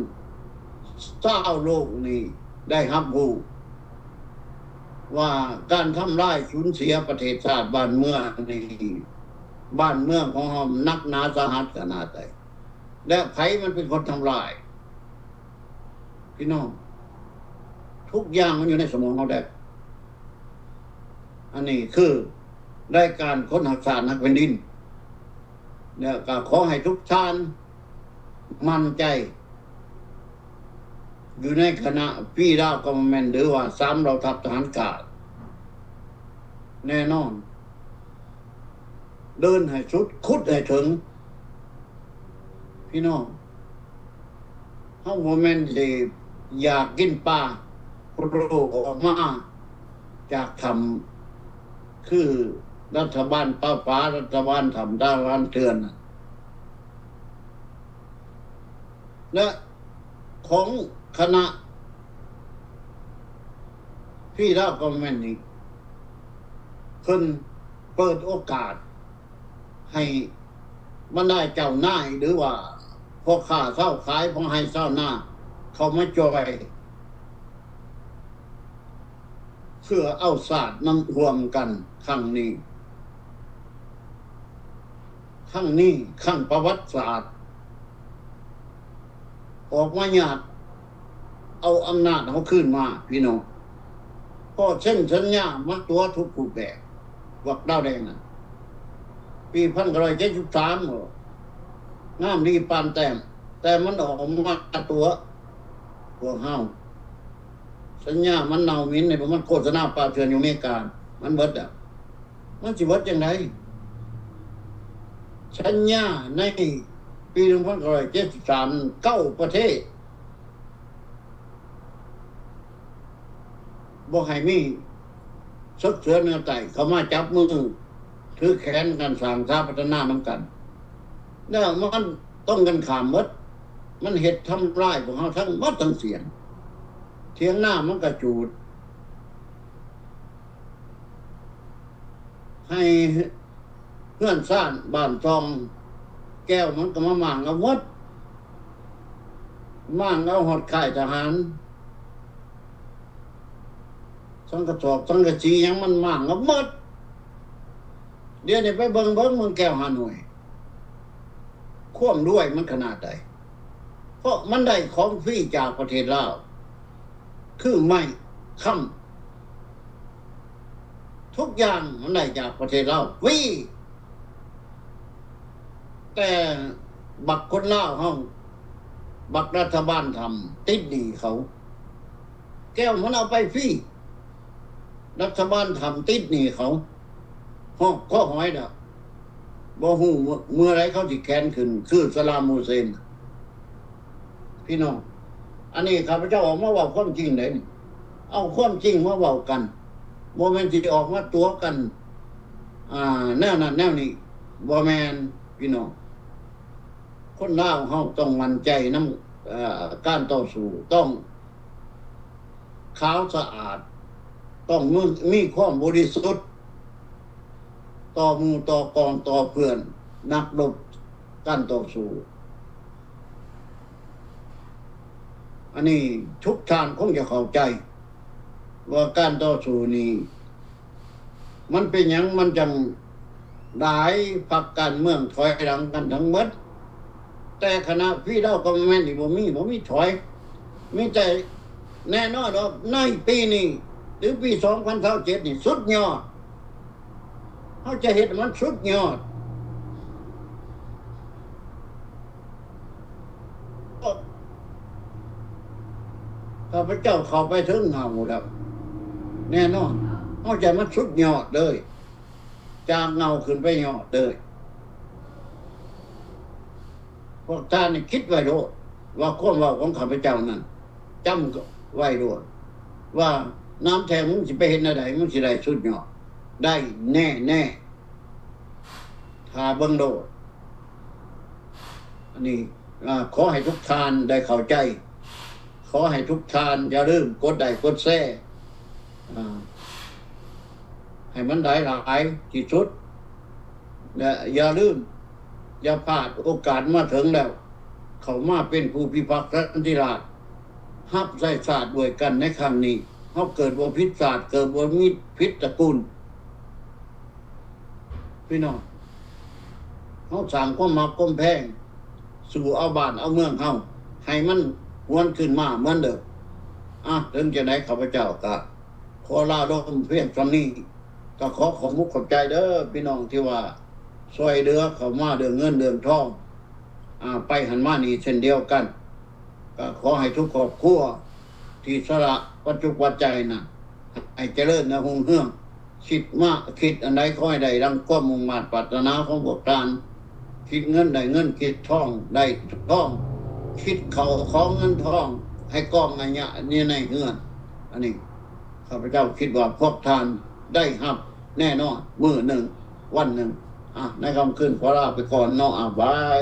ຊາວໂລກນີ້ໄດ້ຮັບຮູ້ວ່າການທຳລາຍສູນເສຍປະເທດຊາດບ້ານເມືອງນີ້ ບ້ານເມືອງຂອງເຮົາໜັກໜາສາຫັດຂະໜາດໃດ ແລະ ໃຜມັນເປັນຄົນທຳລາຍ. ພີ່ນ້ອງ ທຸກຢ່າງມັນຢູ່ໃນສະໝອງເຮົາແລ້ວ. ອັນນີ້ຄືລາຍການຄົນຮັກຊາດຮັກແຜ່ນດິນ ແລ້ວກໍຂໍໃຫ້ທຸກທ່ານໝັ້ນໃຈຢູ່ໃນຄະນະ Free Lao Government ຫຼືວ່າສາມເຫຼົ່າທັບທະຫານກາງ ແນ່ນອນ ເດີນໃຫ້ສຸດ ຂຸດໃຫ້ເຖິງ ພີ່ນ້ອງ. ເຮົາບໍ່ແມ່ນຊິຢາກກິນປາໂຜລ່ອອກມາຈາກຖ້ຳ ຄືລັດຖະບານປ່າຝາ, ລັດຖະບານຖ້ຳ, ລັດຖະບານເຖື່ອນ ແລະ ຂອງຄະນະ Free Lao Government ນີ້ ເພິ່ນເປີດໂອກາດ ໃຫ້ບັນດາເຈົ້ານາຍ ຫຼືວ່າພໍ່ຄ້າຊາວຂາຍ ພໍ່ໄຮ່ຊາວນາ ເຂົ້າມາຈ່ອຍ ເພື່ອເອົາຊາດມາຮ່ວມກັນຄັ້ງນີ້. ຄັ້ງນີ້ຄັ້ງປະຫວັດສາດ ອອກມາຍາດ ເອົາອຳນາດເຮົາຄືນມາ ພີ່ນ້ອງ. ພໍເຊັນສັນຍາມາຕົວະທຸກຮູບແບບ ພວກດາວແດງນັ້ນ ປີພັນເກົ້າຮ້ອຍເຈັດສິບສາມ ງາມດີປານແຕ້ມ ແຕ່ມັນອອກມາຕົວະພວກເຮົາ. ສັນຍາມັນເນົ່າເໝັນ ໃຫ້ພວກມັນໂຄສະນາປ່າເຖື່ອນຢູ່ອາເມລິກາ ມັນເບິດແລ້ວ. ມັນຊິເບິດຈັ່ງໃດ? ສັນຍາໃນປີໜຶ່ງພັນເກົ້າຮ້ອຍເຈັດສິບສາມ ເກົ້າປະເທດ ບໍ່ໃຫ້ມີເສິກເສືອເໜືອໃຕ້ເຂົ້າມາຈັບມືຖືແຂນກັນ ສ້າງສາພັດທະນານຳກັນ ແລ້ວມັນຕົງກັນຂ້າມເບິດ. ມັນເຮັດທຳລາຍພວກເຮົາທັງໝົດທັງສຽງ. ຖຽງນາມັນກະຈູດ ໃຫ້ເຮືອນຊານບ້ານຊ່ອງ ແກ້ວມັນກໍມາມ້າງເອົາໝົດ, ມ້າງເອົາຮອດຄ້າຍທະຫານ, ສັງກະສອບສັງກະສີຫຍັງມັນມ້າງເອົາໝົດ. ດຽວນີ້ໄປເບິ່ງ ເບິ່ງເມືອງແກ້ວຮ່າໂນ້ຍ ຄວາມລວຍມັນຂະໜາດໃດ ເພາະມັນໄດ້ຂອງຟຣີຈາກປະເທດລາວ ຄືໄມ້ ຄຳ ທຸກຢ່າງມັນໄດ້ຈາກປະເທດລາວຟຣີ. ແຕ່ບັກຄົນລາວເຮົາ ບັກລັດຖະບານຖ້ຳຕິດໜີ້ເຂົາ ແກ້ວມັນເອົາໄປຟຣີ. ລັດຖະບານຖ້ຳຕິດໜີ້ເຂົາ ຮອດຄໍຫອຍແລ້ວ ບໍ່ຮູ້ເມື່ອໃດເຂົາຊິແຂນຂຶ້ນ ຄືສະດາມ ຮຸເຊນ. ພີ່ນ້ອງ ອັນນີ້ຂ້າພະເຈົ້າອອກມາເວົ້າຄວາມຈິງເດ້ ເອົາຄວາມຈິງມາເວົ້າກັນ ບໍ່ແມ່ນຊິອອກມາຕົວະກັນ ອ່າ ແນວນັ້ນແນວນີ້ ບໍ່ແມ່ນ ພີ່ນ້ອງ. ຄົນລາວເຮົາຕ້ອງໝັ້ນໃຈນຳ ເອີ ການຕໍ່ສູ້ ຕ້ອງ ຂາວສະອາດ ຕ້ອງມີ ມີຄວາມບໍລິສຸດ ຕໍ່ໝູ່ຕໍ່ກອງຕໍ່ເພື່ອນນັກລົບ ການຕໍ່ສູ້. ອັນນີ້ທຸກທ່ານຄົງຈະເຂົ້າໃຈວ່າການຕໍ່ສູ້ນີ້ ມັນເປັນຫຍັງມັນຈັ່ງຫຼາຍພັກການເມືອງຖອຍຫຼັງກັນທັງໝົດ ແຕ່ຄະນະຟຣີດາວກອບເວີນເມັນນີ້ບໍ່ມີ ບໍ່ມີຖອຍ ມີແຕ່ແນ່ນອນວ່າໃນປີນີ້ ຫຼື ປີສອງພັນຊາວເຈັດນີ້ສຸດຍອດ ເຮົາຈະເຮັດໃຫ້ມັນສຸດຍອດ. ຂ້າພະເຈົ້າເຂົ້າໄປເຖິງເຫງົ້າແລ້ວ ແນ່ນອນ ເຮົາຈະມາສຸດຍອດເລີຍ ຈາກເຫງົ້າຂຶ້ນໄປຍອດເລີຍ. ວກທ່ານນີ້ຄິດໄວ້ໂລດ ວ່າຄວາມເວົ້າຂອງຂ້າພະເຈົ້ານັ້ນ ຈຳໄວ້ໂລດ ວ່ານາມແທ້ມຶງຊິໄປເຮັດແນວໃດ ມັນຊິໄດ້ສຸດຍອດ ໄດ້ແນ່ໆ ຖ້າເບິ່ງໂລດ. ອັນນີ້ ອາ ຂໍໃຫ້ທຸກທ່ານໄດ້ເຂົ້າໃຈ ຂໍໃຫ້ທຸກທ່ານຢ່າລືມກົດໄລ້ກົດແຊ ອາ ໃຫ້ມັນຫຼາຍໆທີ່ສຸດ ແລະ ຢ່າລືມ ຢ່າພາດໂອກາດມາເຖິງແລ້ວ ເຂົ້າມາເປັນຜູ້ພິພາກສັນຕິລາດ ຮັບໃຊ້ຊາດດ້ວຍກັນໃນຄັ້ງນີ້. ເຮົາເກີດບໍ່ຜິດຊາດ ເກີດບໍ່ມີຜິດຕະກູນ ພີ່ນ້ອງ ເຮົາສ້າງຄວາມຮັກຄວາມແພງ ສູ້ເອົາບ້ານເອົາເມືອງເຮົາ ໃຫ້ມັນຫວນຄືນມາເໝືອນເດີມ. ອາ ເຖິງຈັ່ງໃດຂ້າພະເຈົ້າກະຂໍລາລົງພຽງສ່ຳນີ້ ກະຂໍຂອບມຸກຂອບໃຈເດີພີ່ນ້ອງທີ່ວ່າຊ່ວຍເຫຼືອເຂົ້າມາເລື່ອງເງິນເລື່ອງທອງ ອາ ໄປຫັ້ນມານີ້ເຊັ່ນດຽວກັນ. ກໍຂໍໃຫ້ທຸກຄອບຄົວທີ່ສະຫຼະປັດຈຸປັດໄຈນັ້ນ ໃຫ້ຈະເລີນແລະຮຸ່ງເຮືອງ ຄິດມາ ຄິດອັນໃດຂໍໃຫ້ໄດ້ດັ່ງຄວາມມຸ່ງມາດປາດຖະໜາຂອງພວກທ່ານ ຄິດເງິນໄດ້ເງິນ ຄິດທອງໄດ້ທອງ ຄິດເຂົ້າຂອງເງິນທອງໃຫ້ກອງໄອຍະຢູ່ໃນເຮືອນ. ອັນນີ້ຂ້າພະເຈົ້າຄິດວ່າພວກທ່ານໄດ້ຮັບແນ່ນອນ ມື້ໜຶ່ງ ວັນໜຶ່ງ. ອາ ໃນຄ່ຳຄືນຂໍລາໄປກ່ອນເນາະ ອາ ບາຍ.